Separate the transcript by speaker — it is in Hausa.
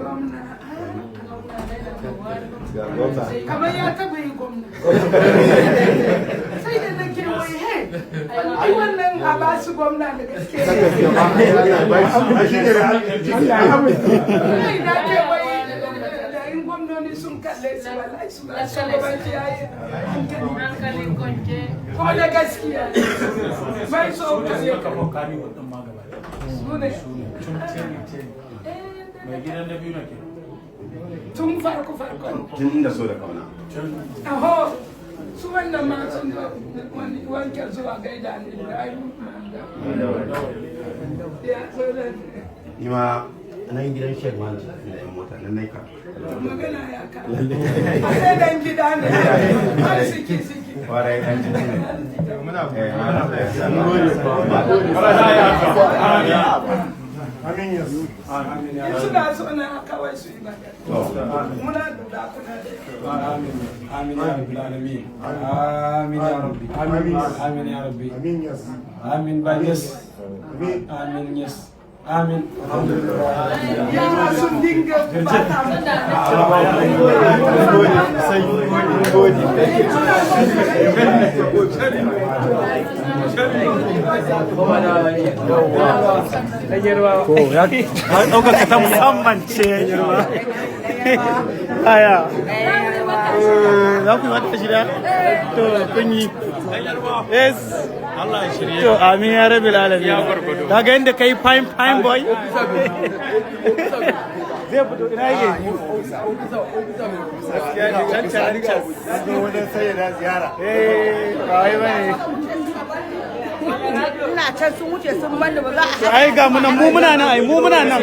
Speaker 1: Gwamna.
Speaker 2: Ga gwamna.
Speaker 1: Kamar ya taɓa yi gwamna. Sai da na kewaye, hey, ai wannan a ba su gwamna da gaske. Kai na kewaye da in gwamnoni sun kalle su, wallahi su ba shugabanci ya yi hankali.
Speaker 3: Hankalin kwance.
Speaker 1: Kuma da gaskiya. Mai so
Speaker 4: Su suka kafa Kannywood din ma gaba ɗaya.
Speaker 1: Su ne.
Speaker 4: Su ne tun teni teni. Mai gidan da biyu na ke.
Speaker 1: Tun farko farko.
Speaker 2: Tun inda so da kauna.
Speaker 4: Tun
Speaker 1: Aho, su wannan ma sun zo wani wanke zuwa gaida ni, Ibrahim Manda. Ya zo da
Speaker 2: Ni ma nan gidan Sheikh Manci da yan mota nan nai ka.
Speaker 1: Magana ya ka. A sai dan gida ne. Har siki siki.
Speaker 2: Kwarai, dan ciki ne.
Speaker 5: Muna
Speaker 2: Eh,
Speaker 5: Amin, yes.
Speaker 1: In suna so na kawai su yi magana. Muna da kuna da
Speaker 6: Amin. Amin ya Rabbil Alamin. Amin ya Rabbi.
Speaker 5: Amin.
Speaker 6: Amin ya Rabbi.
Speaker 5: Amin, yes.
Speaker 6: Amin ba yes.
Speaker 5: Amin.
Speaker 6: Amin, yes. Amin.
Speaker 1: Yara sun dinga bata mu.
Speaker 5: Sai mun gode.
Speaker 4: Ko ya ɗaukaka ta musamman ce. Aya. Za ku yi wata shida? To kun yi. Yes.
Speaker 7: Allah ya shirye.
Speaker 4: To amin ya rabbil alamin. Kaga inda kai fine fine boy. Zai fito, ina yake? Can can can.
Speaker 5: Zo wajen sayyada ziyara.
Speaker 4: Eh, ba wai bane.
Speaker 8: Ina can sun wuce sun bani, ba za a
Speaker 4: Ai ga mu nan, mu muna nan, ai mu muna nan.